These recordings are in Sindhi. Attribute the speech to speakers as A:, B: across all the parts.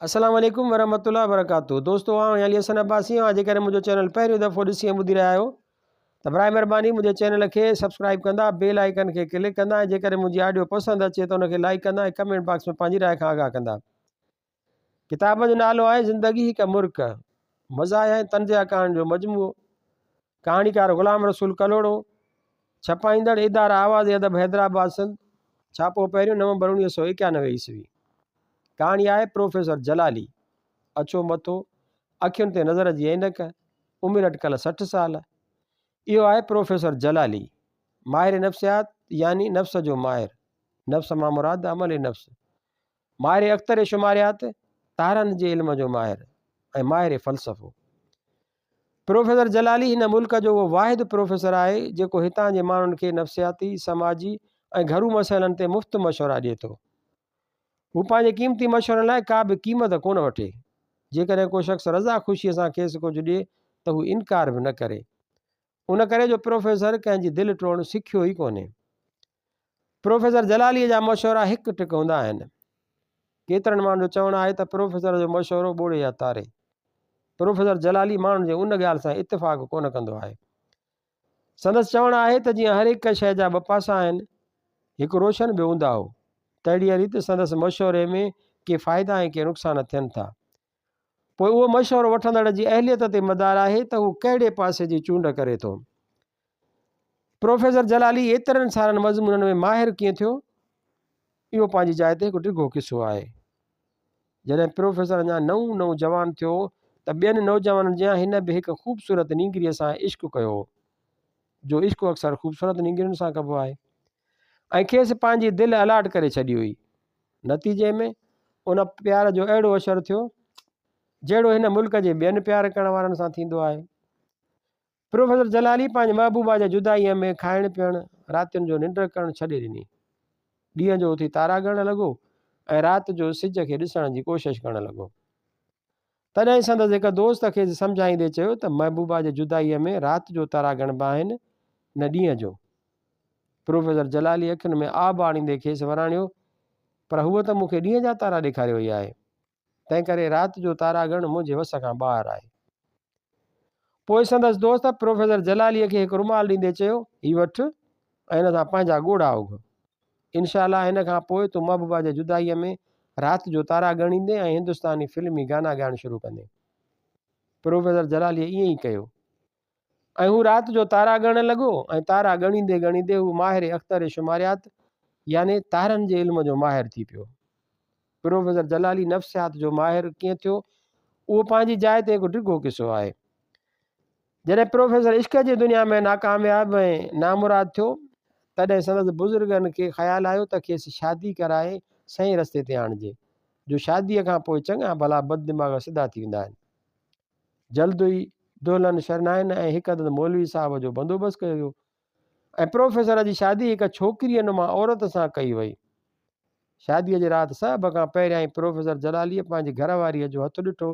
A: السلام عليڪم ورحمة الله وبرڪاته دوستو آئون علي حسن عباسي آهيان جيڪڏهن منهنجو چينل پهريون دفعو ڏسي ۽ ٻڌي رهيا آهيو ته برائي مهرباني منهنجي چينل کي سبسڪرائب ڪندا بيل آئيڪن کي ڪلڪ ڪندا ۽ جيڪڏهن منهنجي آڊيو پسند اچي ته ان کي لائڪ ڪندا ۽ ڪمينٽ باڪس ۾ پنهنجي راء کان آگاهه ڪندا ڪتاب جو نالو آهي زندگي هڪ مرڪ مزاحيه ۽ طنزيه ڪهاڻين جو مجموعو ڪهاڻيڪار غلام رسول ڪلهوڙو، ڇپائيندڙ اداره آواز ادب حيدرآباد سنڌ، ڇاپو پهريون نومبر 1991 عيسوي. ڪهاڻي آهي پروفيسر جلالي، اڇو مٿو، اکين تي نظر جي عينڪ، عمر اٽڪل 60 سال. اهو آهي پروفيسر جلالي، ماهر نفسيات يعني نفس جو ماهر، نفس مان مراد عمل نفس. ماهر اختر شماريات، تارن جي علم جو ماهر ۽ ماهر فلسفو. پروفيسر جلالي هن ملڪ جو اهو واحد پروفيسر آهي جيڪو هتان جي ماڻهن کي نفسياتي، سماجي ۽ گهرو مسئلن تي مفت مشورا ڏئي ٿو. هو پنهنجي قيمتي مشورن لاء ڪا به قيمت ڪونه وٺي. جيڪڏهن ڪو شخص رضا خوشيء سان کيس ڪجهه ڏئي ته هو انڪار به نه ڪري. ان ڪري جو پروفيسر ڪنهن جي دل ٽوڙڻ سکيو ئي ڪونهي. پروفيسر جلاليء جا مشورا هڪ ٽڪ هوندا آهن. ڪيترن ماڻهن جو چوڻ آهي ته پروفيسر جو مشورو ٻوڙي يا تاري. پروفيسر جلالي ماڻهن جي ان ڳالهه سان اتفاق ڪونه ڪندو آهي. سندس چوڻ آهي ته جيئن هر هڪ شيء جا ٻه پاسا آهن، هڪ روشن ٻيو اونداهو، تهڙيء ريت سندس مشوري ۾ ڪي فائدا ۽ ڪي نقصان ٿين ٿا. پوء اهو مشورو وٺندڙ جي اهليت تي مدار آهي ته هو ڪهڙي پاسي جي چونڊ ڪري ٿو. پروفيسر جلالي ايترن سارن مضمونن ۾ ماهر ڪيئن ٿيو؟ اهو پنهنجي جاء تي هڪ ڊگهو قصو آهي. جڏهن پروفيسر اڃا نئون نئون جوان ٿيو هو ته ٻين نوجوانن جيان هن به هڪ خوبصورت نينگريء سان عشق ڪيو هو، جو عشق اڪثر خوبصورت نينگرين سان ڪبو آهي، ۽ کيس پنهنجي دل الاٽ ڪري ڇڏي هئي. نتيجي ۾ ان پيار جو اهڙو اثر ٿيو، جهڙو هن ملڪ جي ٻين پيار ڪرڻ وارن سان ٿيندو آهي. پروفيسر جلالي پنهنجي محبوبا جي جدائيء ۾ کائڻ پيئڻ، راتين جو ننڊ ڪرڻ ڇڏي ڏني. ڏينهن جو اٿي تارا ڳڻڻ لڳو ۽ رات جو سج کي ڏسڻ جي ڪوشش ڪرڻ لڳو. تڏهن سندس هڪ دوست کيس سمجهائيندي چيو ته محبوبا جي جدائيء ۾ رات جو تارا ڳڻبا آهن نه ڏينهن جو. پروفيسر جلالي اکين ۾ آب آڻيندي کيس وراڻيو، پر هوء ته مون کي ڏينهن جا تارا ڏيکاري وئي آهي. تنهنڪري رات جو تارا ڳڻڻ منهنجي وس کان ٻاهر آهي. پوء سندس دوست پروفيسر جلاليء کي هڪ رومال ڏيندي چيو، هي وٺ ۽ هن سان پنهنجا ڳوڙها اگهه. انشاء الله هن کان پوء تون محبوبا جي جدائيء ۾ رات جو تارا ڳڻيندين ۽ هندستاني فلمي گانا ڳائڻ شروع ڪندين. پروفيسر جلاليء ائين ئي ڪيو. ۽ هو رات جو تارا ڳڻڻ لڳو ۽ تارا ڳڻيندي ڳڻيندي هو ماهر اختر شماريات يعني تارن جي علم جو ماهر ٿي پيو. پروفيسر جلالي نفسيات جو ماهر ڪيئن ٿيو اهو پنهنجي جاء تي هڪ ڊگهو قصو آهي. جڏهن پروفيسر عشق جي دنيا ۾ ناڪامياب ۽ نامراد ٿيو تڏهن سندس بزرگن کي خيال آيو ته کيس شادي ڪرائي صحيح رستي تي آڻجي جو شاديء کان پوء چڱا ڀلا بددماغ سڌا ٿي ويندا آهن. جلد ئي دهلن شرنائين ۽ هڪ عدد مولوي صاحب جو بندوبست ڪيو ويو ۽ پروفيسر جي شادي هڪ ڇوڪريء نما عورت سان ڪئي وئي. شاديء جي رات سڀ کان پهريائين پروفيسر جلاليء پنهنجي گهر واريء جو هٿ ڏٺو،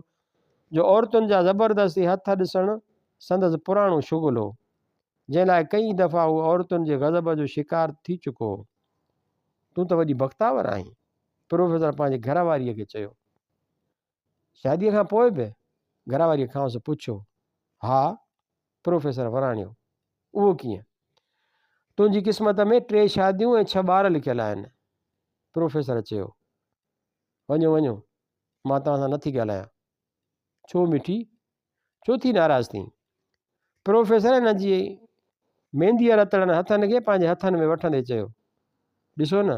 A: جو عورتن جا زبردستي هٿ ڏسڻ سندس پراڻو شغل هو، جنهن لاء ڪئين دفعا هو عورتن جي غضب جو شڪار ٿي چڪو هو. تون ته وڏي بختاور آهين. پروفيسر پنهنجي گهر واريء کي چيو. شاديء کان پوء به؟ گهر واريء کانئس پڇيو. ها، پروفيسر وراڻيو. اهو ڪيئن؟ تنهنجي قسمت ۾ ٽي شاديون ۽ ڇهه ٻار لکيل آهن. پروفيسر چيو. وڃو وڃو، مان توهان سان نٿي ڳالهايان. ڇو مٺي؟ ڇو ٿي ناراض ٿين؟ پروفيسر هن جي مينديء رتڙن هٿن کي پنهنجي هٿن ۾ وٺندي چيو. ڏسو نه،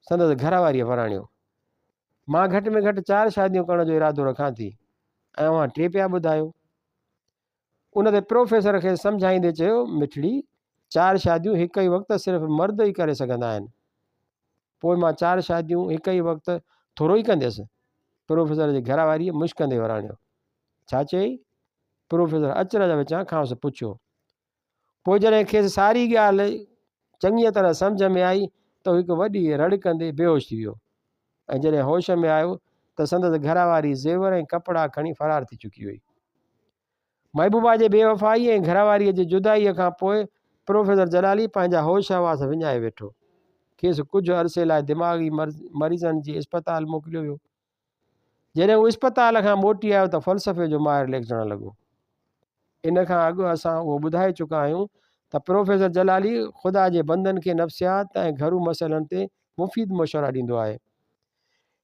A: سندس گهر واريء وراڻيو. مان گهٽ ۾ گهٽ چار شاديون ڪرڻ جو ارادو رکان ٿي ۽ اوهان ٽي پيا ٻڌايو. ان تي پروفيسر کيس سمجهائيندي چيو، مٺڙي، چار شاديون هڪ ئي وقت صرف مرد ئي ڪري سگهندا آهن. پوء مان چار شاديون هڪ ئي وقت ٿورو ئي ڪنديس؟ پروفيسر جي گهر واريء مشڪندي وراڻيو. ڇا چيئي؟ پروفيسر اچرج وچان کانئس پڇيو. پوء جڏهن کيس ساري ڳالهه چڱيء طرح سمجهه ۾ آئي ته هو هڪ وڏي رڙ ڪندي بيهوش ٿي ويو ۽ جڏهن هوش ۾ آيو ته سندس گهر واري زيور ۽ ڪپڙا کڻي فرار ٿي چڪي هئي. محبوبا جي بيوفائي ۽ گهر واريء جي جدائيء کان پوء پروفيسر جلالي پنهنجا هوش حواس وڃائي ويٺو. کيس ڪجهه عرصي لاء دماغي مريضن جي اسپتال موڪليو ويو. جڏهن هو اسپتال کان موٽي آيو ته فلسفي جو ماهر ليکجڻ لڳو. ان کان اڳ اسان اهو ٻڌائي چڪا آهيون ته پروفيسر جلالي خدا جي بندن کي نفسيات ۽ گهرو مسئلن تي مفيد مشورا ڏيندو آهي.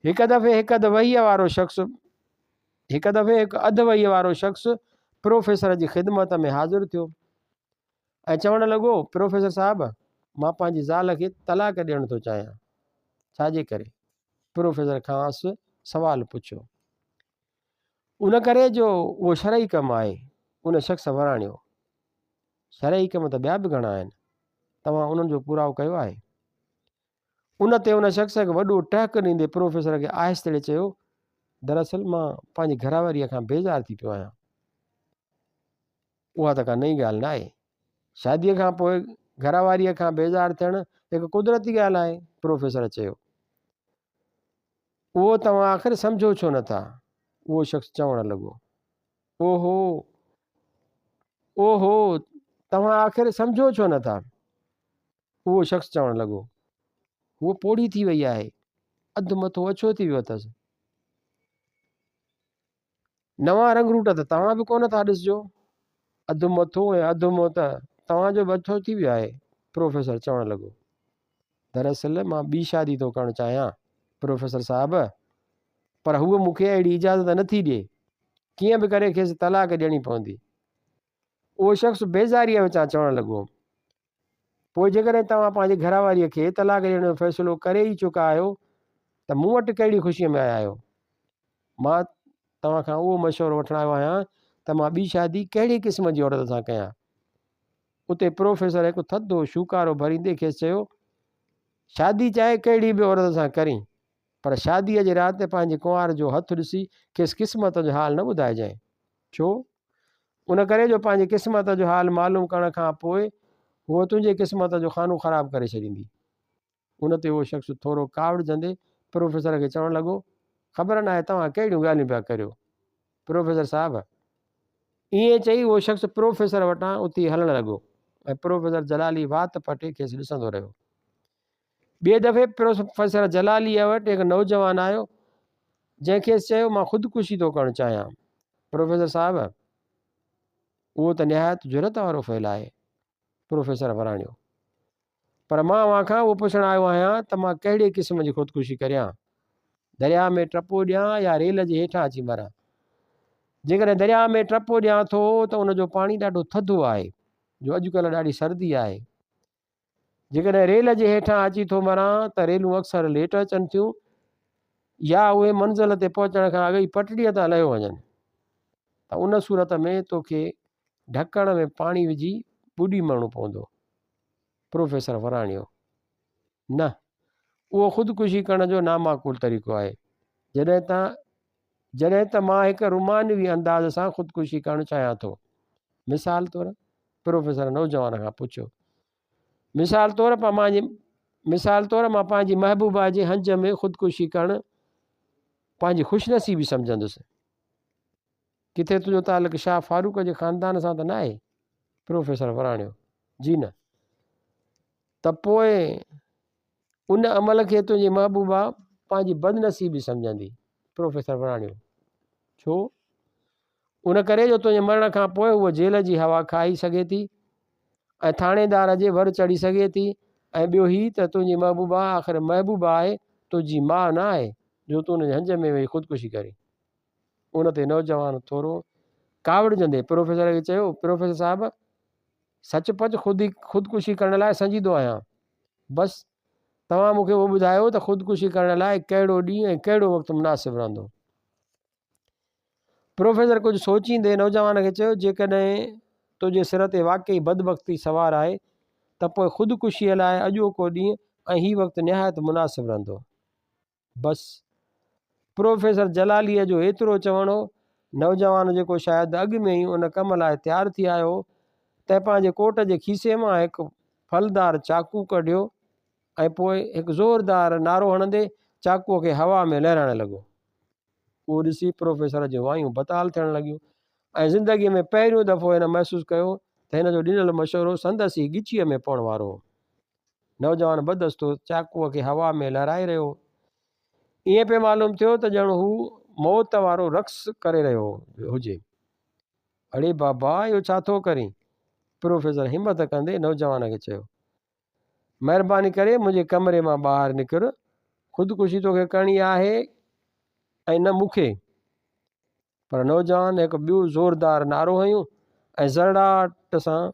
A: هڪ دفعي هڪ اڌ وهيء وارو شخص هڪ دفعي هڪ اڌ وهيء وارو شخص پروفيسر جي خدمت ۾ حاضر ٿيو ۽ چوڻ لڳو، پروفيسر صاحب! مان پنهنجي زال کي طلاق ڏيڻ ٿو چاهيان. ڇا جي ڪري؟ پروفيسر کانئس سوال پڇيو. ان ڪري جو اهو شرعي ڪم آهي. ان شخص وراڻيو. شرعي ڪم ته ٻيا به گهڻا آهن. توهان انهن جو پورائو ڪيو آهي؟ ان تي ان شخص هڪ وڏو ٽهڪ ڏيندي پروفيسر کي آهستڙي چيو، دراصل مان پنهنجي گهرواريء کان بيزار ٿي پيو آهيان. اها ته ڪا نئين ڳالهه ناهي. شاديء کان پوء گهر واريء کان بيزار ٿيڻ هڪ قدرتي ڳالهه آهي، پروفيسر چيو. اهو توهان آخر سمجهو ڇو نه ٿا؟ اهو شخص چوڻ لڳو. اوهو! اوهو! توهان آخر سمجهو ڇو نه ٿا؟ اهو شخص چوڻ لڳو. هوء پوڙهي ٿي وئي آهي. اڌ مٿو اڇو ٿي ويو اٿس. نوان رنگ روٽ ته توهان به ڪونه ٿا ڏسجو. اڌ مٿو ۽ اڌ منهن ته توهان جو به اڇو ٿي ويو آهي. پروفيسر چوڻ لڳو. دراصل مان ٻي شادي ٿو ڪرڻ چاهيان پروفيسر صاحب، پر هوء مون کي اهڙي اجازت نه ٿي ڏئي. ڪيئن به ڪري کيس طلاق ڏيڻي پوندي. اهو شخص بيزاريء وچان چوڻ لڳو. پوء جيڪڏهن توهان پنهنجي گهر واريء کي طلاق ڏيڻ جو فيصلو ڪري ئي چڪا آهيو ته مون وٽ ڪهڙي خوشيء ۾ آيا آهيو؟ مان توهان کان اهو مشورو وٺڻ آيو آهيان ته مان ٻي شادي ڪهڙي قسم جي عورت سان ڪيان؟ اتي پروفيسر هڪ ٿڌو شوڪارو ڀريندي کيس چيو، شادي چاهي ڪهڙي به عورت سان ڪرين، پر شاديء جي رات پنهنجي ڪنوار جو هٿ ڏسي کيس قسمت جو حال نه ٻڌائجانء. ڇو؟ ان ڪري جو پنهنجي قسمت جو حال معلوم ڪرڻ کان پوء هوء تنهنجي قسمت جو خانو خراب ڪري ڇڏيندي. ان تي اهو شخص ٿورو ڪاوڙجندي پروفيسر کي چوڻ لڳو، خبر ناهي توهان ڪهڙيون ڳالهيون پيا ڪريو، پروفيسر صاحب! ائين چئي اهو شخص پروفيسر وٽان اٿي هلڻ لڳو ۽ پروفيسر جلالي وات پٽي کيس ڏسندو رهيو. ٻئي دفعي پروفيسر جلاليء وٽ هڪ نوجوان آيو، جنهن کيس چيو، مان خودڪشي ٿو ڪرڻ چاهيان. پروفيسر صاحب، اهو ته نهايت جرئت وارو فعل آهي. پروفيسر وراڻيو، پر مان اوهان کان اهو پڇڻ آيو آهيان ته مان ڪهڙي قسم جي خودڪشي ڪريان؟ درياهه ۾ ٽپو ڏيان يا ريل جي هيٺان اچي مران؟ جيڪڏهن درياهه ۾ ٽپو ڏيان ٿو ته ان جو پاڻي ڏاڍو ٿڌو آهي، جو اڄڪلهه ڏاڍي سردي آهي. جيڪڏهن ريل جي هيٺان اچي ٿو مران ته ريلون اڪثر ليٽ اچن ٿيون يا اهي منزل تي پهچڻ کان اڳ ئي پٽڙيء تان لهيو وڃن ته ان صورت ۾ توکي ڍڪڻ ۾ پاڻي وجهي ٻڏي مرڻو پوندو. پروفيسر وراڻيو. نه، اهو خودڪشي ڪرڻ جو نامعقول طريقو آهي. جڏهن ته جڏهن ته مان هڪ رومانوي انداز سان خودڪشي ڪرڻ چاهيان ٿو. مثال طور؟ پروفيسر نوجوان کان پڇيو. مثال طور مثال طور مان پنهنجي محبوبه جي هنج ۾ خودڪشي ڪرڻ پنهنجي خوشنصيبي سمجهندس. ڪٿي تنهنجو تعلق شاهه فاروق جي خاندان سان ته ناهي؟ پروفيسر وراڻيو. جي نه. ته پوء ان عمل کي تنهنجي محبوبه پنهنجي بدنصيبي سمجهندي. پروفيسر وراڻيو. ڇو؟ ان ڪري جو تنهنجي مرڻ کان پوء هوء جيل جي هوا کائي سگهي ٿي ۽ ٿاڻيدار جي ور چڙهي سگهي ٿي ۽ ٻيو هي ته تنهنجي محبوبه آخر محبوبه آهي، تنهنجي ماء نه آهي جو تون ان جي هنج ۾ ويهي خودڪشي ڪرين. ان تي نوجوان ٿورو ڪاوڙجندي پروفيسر کي چيو، پروفيسر صاحب! سچ پچ خودڪشي ڪرڻ لاء سنجيدو آهيان. بس توهان مون کي اهو ٻڌايو ته خودڪشي ڪرڻ لاء ڪهڙو ڏينهن ۽ ڪهڙو وقت مناسب رهندو. پروفيسر ڪجهه سوچيندي نوجوان کي چيو، جيڪڏهن تنهنجي سر تي واقعي بدبختي سوار آهي ته پوء خودڪشيء لاء اڄوڪو ڏينهن ۽ هي وقت نهايت مناسب رهندو. بس. پروفيسر جلاليء جو ايترو چوڻ هو. نوجوان جيڪو شايد اڳ ۾ ئي ان ڪم لاء تيار ٿي آيو هو، تنهن پنهنجي ڪوٽ جي کيسي مان هڪ ڦلدار چاقو ڪڍيو ۽ پوء هڪ زوردار نعرو هڻندي چاقوء کي هوا ۾ لهرائڻ لڳو. اهو ڏسي پروفيسر جون وايون بتال ٿيڻ لڳيون ۽ زندگيء ۾ پهريون دفعو هن محسوس ڪيو ته هن جو ڏنل مشورو سندس ئي ڳچيء ۾ پوڻ وارو هو. نوجوان بدستور چاقوء کي هوا ۾ لهرائي رهيو هو. ائين پئي معلوم ٿيو ته ڄڻ هو موت وارو رقص ڪري رهيو هجي. اڙي بابا اهو ڇا ٿو ڪرين؟ پروفيسر همت ڪندي نوجوان کي چيو. مهرباني ڪري منهنجي ڪمري مان ٻاهر نڪر، خودڪشي توکي ڪرڻي آهي ۽ نه مون کي. پر نوجوان هڪ ٻيو زوردار نعرو هنيو ۽ زرڙاٽ سان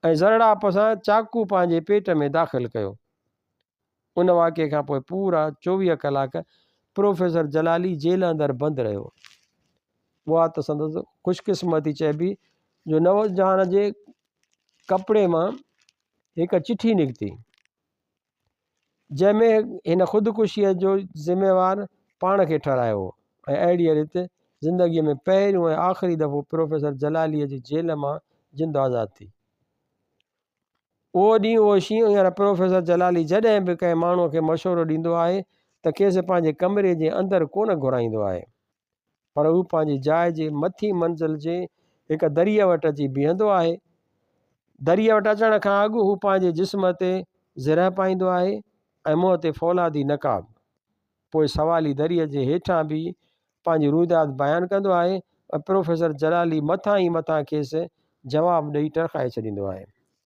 A: ۽ زرڙاپ سان چاقو پنهنجي پيٽ ۾ داخل ڪيو. ان واقعي کان پوء پورا 24 ڪلاڪ پروفيسر جلالي جيل اندر بند رهيو. اها ته سندس خوشقسمتي چئبي جو نوجوان جي ڪپڙي مان هڪ چٺي نڪتي، جنهن ۾ هن خودڪشيء جو ذميوار پاڻ کي ٺهرايو هو ۽ اهڙيء ريت زندگيء ۾ پهريون ۽ آخري دفعو پروفيسر جلاليء جي جيل مان جند آزاد ٿي. اهو ڏينهن اهو شينهن هينئر پروفيسر جلالي جڏهن به ڪنهن ماڻهوء کي مشورو ڏيندو آهي ته کيس پنهنجي ڪمري جي اندر ڪونه گهرائيندو آهي، پر هو پنهنجي جاء جي مٿين منزل جي هڪ دريء وٽ اچي بيهندو آهي. دريء وٽ اچڻ کان اڳ هو پنهنجي جسم تي زرهه پائيندو آهي ۽ منهن تي فولادي نقاب. پوء سوالي دريء جي هيٺان بيهي پنهنجي روئداد بيان ڪندو آهي ۽ پروفيسر جلالي مٿان ئي مٿان کيس جواب ڏئي ٽرخائي ڇڏيندو آهي.